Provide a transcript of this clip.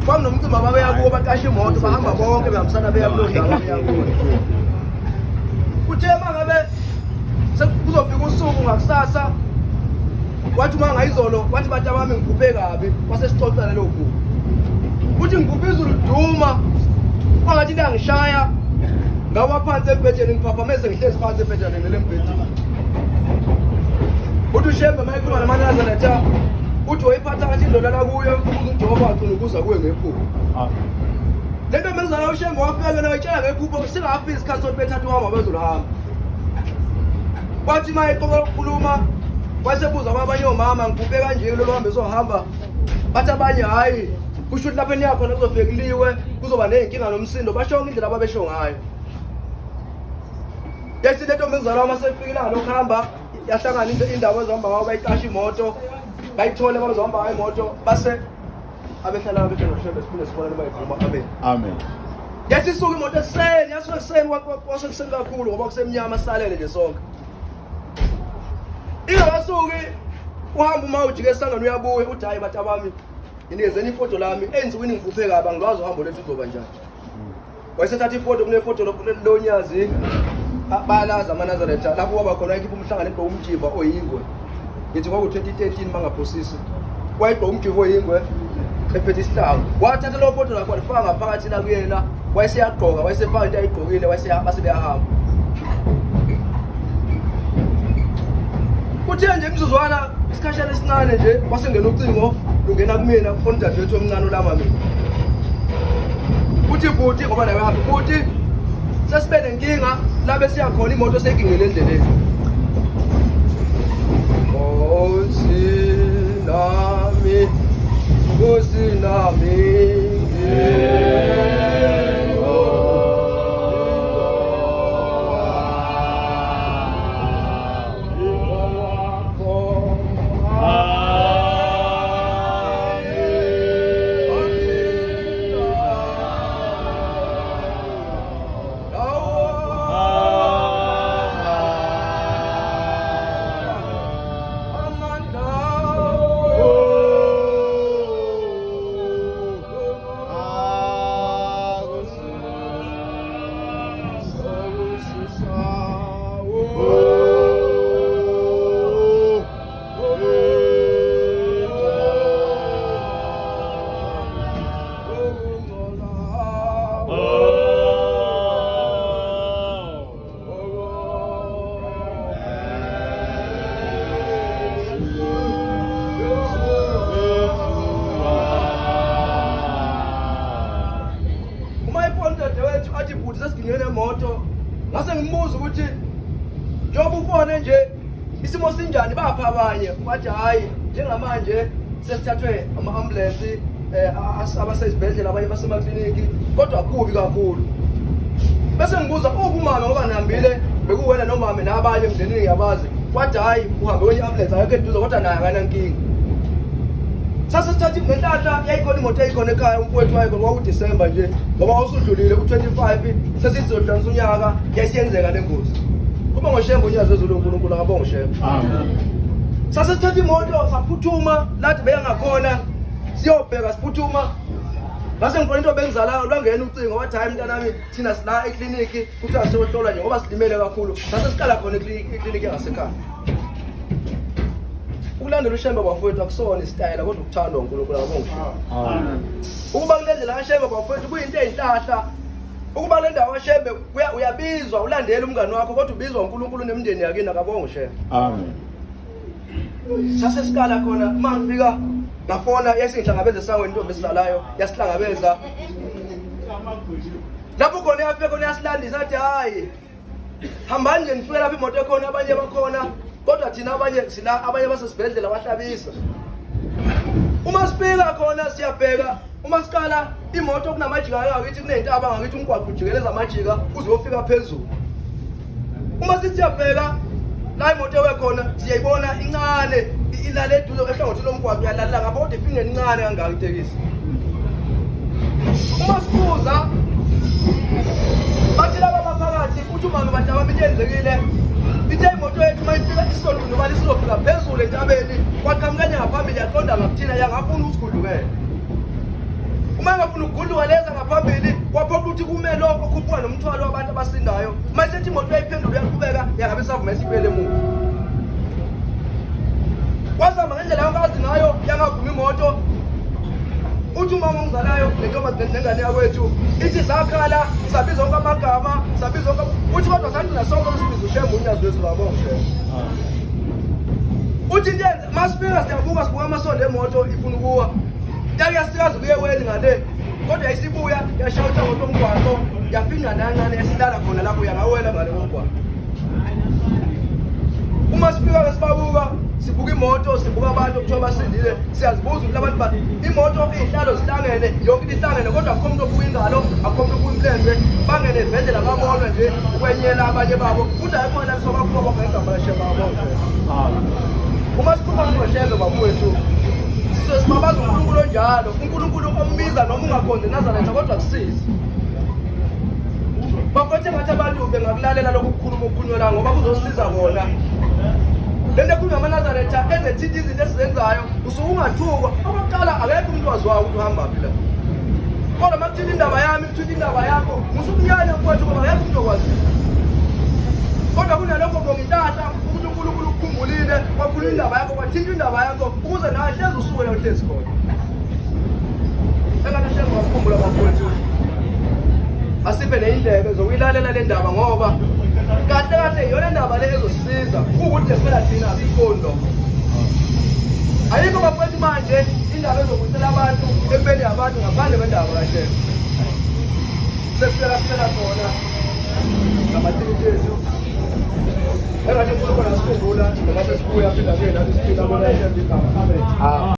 Kwakunomcimbi ababeya kuwo, baqasha imoto, bahamba bonke behambisana beya kuleyo ndawo ababeya kuyo. Kuthe uma ngabe kuzofika usuku ngakusasa, wathi uma ngayizolo, wathi bantu abami ngiphuphe kabi, kwase sixoxa lelo phupho. Uthi ngiphuphe izulu liduma, kwangathi into yangishaya, ngawa phansi embhedeni, ngiphaphamese ngihlezi phansi embhedeni ngilele embhedeni. Uthi uShembe uma ekhuluma namaNazaretha, uthi wayiphatha kathi indoda la kuyo, ukuze uJehova agcine ukuza kuye ngephupho. Le nto menzala uShembe wafika kuyona wayitshela ngephupho, singafiki isikhathi sokuthi bethathe uhambo abezoluhamba. Kwathi uma eqoka ukukhuluma, wayesebuza kwabanye omama, ngiphuphe kanje kulolu hambo esohamba. Bathi abanye hhayi, kusho ukuthi lapho eniya khona kuzofike kuliwe, kuzoba ney'nkinga nomsindo. Basho yonke indlela ababesho ngayo. Yathi le ntombi engizala uma sefika ilanga lokuhamba, yahlangana indawo ezohamba ngayo, bayiqasha imoto, bayithole abazohamba ngayo imoto, base abehlala abehlala noShembe siphinde sibonane uma ivuma. Amen. Amen. Yathi isuka imoto ekuseni, yasuka ekuseni, kwasekuseni kakhulu ngoba kusemnyama salele nje sonke. Ingakasuki uhamba uma ujike esangweni uyabuya uthi hayi bantu abami nginikezeni ifoto lami ensukwini ngiphuphe kabi angilwazi uhambo lwethu uzoba njani. Wayesethatha ifoto kunefoto lonyazi bayalazi amaNazaretha lapho waba khona ekhipha umhlangano egqoka umjiva oyingwe. Ngithi kwaku-2013 mangaphosisi. Wayegqoka umjiva oyingwe ephethe isihlangu. Wathatha lo foto lakho walifaka ngaphakathi la kuyena, wayeseyagqoka, wayesefaka into ayigqokile, wayeseyahamba sebeyahamba. Kuthe nje imizuzwana isikhashana esincane nje kwasengena ucingo lungena kumina kufona udadewethu omncane olama mina. Uthi bhuti ngoba naye uhambe bhuti sesibe nenkinga la besiya khona imoto seyigingqile endleleni. Nkosi nami, Nkosi nami. Uma ifoni dadewethu athi bhuti sesigingene nemoto, ngase ngimbuza ukuthi njengoba ufone nje isimo sinjani, bapha abanye? Wathi hhayi, njengamanje sesithathwe ama-ambulensi abasezibhedlela, abanye basemakliniki, kodwa kubi kakhulu. Bese ngibuza uphi umama ngoba nihambile bekuwena nomame nabanye emndenini ngiyabazi. Wathi hhayi, uhambe kwenye i-ambulensi akekho eduze kodwa naye akanankinga. Sase sithatha ngenhlanhla yayikhona imoto eyayikhona ekhaya umfowethu wayekhona, kwakuDisemba nje ngoba wawusudlulile ku-25 sesizohlanganisa unyaka yayisiyenzeka le ngozi. Kuba ngoShembe unyazi wezulu uNkulunkulu akabonga uShembe. Amen. Sase sithatha imoto saphuthuma lathi beya ngakhona siyobheka siphuthuma. Ngase ngifona into bengizalayo lwangena ucingo wathi hayi mntanami thina sila ekliniki kuthiwa siyohlolwa nje ngoba silimele kakhulu. Sase siqala khona ekliniki yangasekhaya. Ukulandela uShembe bafowethu akusona isitayela kodwa ukuthandwa uNkulunkulu akabonga uShembe. Amen. Ukuba kule ndlela kaShembe bafowethu kuyinto eyinhlahla. Ukuba le ndawo kaShembe uyabizwa ulandele umngani wakho kodwa ubizwa uNkulunkulu nemindeni yakini akabonga uShembe. Amen. Sase sikala khona uma ngifika ngafona yasingihlangabeza esangweni intombi esizalayo yasihlangabeza. Lapho khona yafika khona yasilandisa athi hayi hambani nje nifike lapho imoto ekhona abanye bakhona kodwa thina abanye sila abanye basesibhedlela bahlabisa. Uma sifika khona siyabheka uma siqala imoto kunamajika ngakithi kuney'ntaba ngakithi umgwaqo ujikeleza amajika uze uyofika phezulu. Uma sithi siyabheka la imoto ewe khona siyayibona incane ilale eduze ehlangothini lomgwaqo uyalalela ngapha kodwa ifike incane kangaka itekisi. Uma sibuza bathi laba baphakathi uthi umama bantu abami into eyenzekile ithe imoto yethu uma ifika isizodundubala isizofika phezulu entabeni kwaqhamuka enye ngaphambili yaqonda ngakuthina yangafuna ukusigudlukela. Uma engafuni ukugudluka leza ngaphambili, kwaphoqa ukuthi kume lo okhuphuka nomthwalo wabantu abasindayo. Uma isethi imoto uyayiphendula uyaqhubeka, yangabe isavuma isibuyele emuva. Wazama ngendlela yonke azi ngayo, yangavuma imoto. Uthi umama ongizalayo nentombazane nengane yakwethu ithi sakhala, sabiza onke amagama, sabiza onke, uthi kodwa sagcina sonke sibiza uShembe uNyazi lwezulu wabo uShembe. Uthi into yenze masifika siyabuka, sibuka amasondo emoto ifuna ukuwa, yake yasikaze kuye weni ngale, kodwa yayisibuya yashaya uthango lomgwaqo, yafinqa nancane yasilala khona lapho, yangawela ngale komgwaqo. Uma sifika-ke sibabuka, sibuka imoto, sibuka abantu okuthiwa basindile, siyazibuza ukuthi labantu ba imoto iy'hlalo zihlangene, yonke into ihlangene, kodwa akukho umuntu obuka ingalo, akukho umuntu obuka imilenze, bangene esibhedlela babonwe nje ukwenyela abanye babo, futhi ayikho la sobakhuluma bonke ngegama laShembe abonke. Uma sikhuluma ngoShembe bafowethu, sibabaza uNkulunkulu onjalo, uNkulunkulu ombiza noma ungakhonzi eNazaretha kodwa kusize. Bafethu, engathi abantu bengakulalela lokhu kukhuluma okukhulunywa la, ngoba kuzosiza kona. Le nto ekhulunywa amaNazaretha ezethinta izinto esizenzayo, usuke ungathukwa. Okokuqala, akekho umuntu waziwayo ukuthi uhamba phi la. Kodwa uma kuthinta indaba yami, kuthinta indaba yakho, musukunyanya mfowethu, ngoba akekho umuntu okwaziyo. Kodwa kunalokho bonga inhlahla ukuthi uNkulunkulu ukukhumbulile, wakhuluma indaba yakho, kwathinta indaba yakho, ukuze nawe hlezi usuke la uhlezi khona. Engathi uShembe wasikhumbula bafowethu, asiphe neyindlebe zokuyilalela le ndaba, ngoba kahle kahle iyona ndaba le ezosisiza ukuthi phela thina asifuni lokho. Ayikho bafowethu manje indaba ezobuyisela abantu empeni yabantu ngaphandle kwendaba kaShembe. Sesifika sifela khona ngamathikithi ethu. Engathi uNkulunkulu asikhumbula noma sesibuya phinda kuye nathi siphila bona eShembe igama. Amen.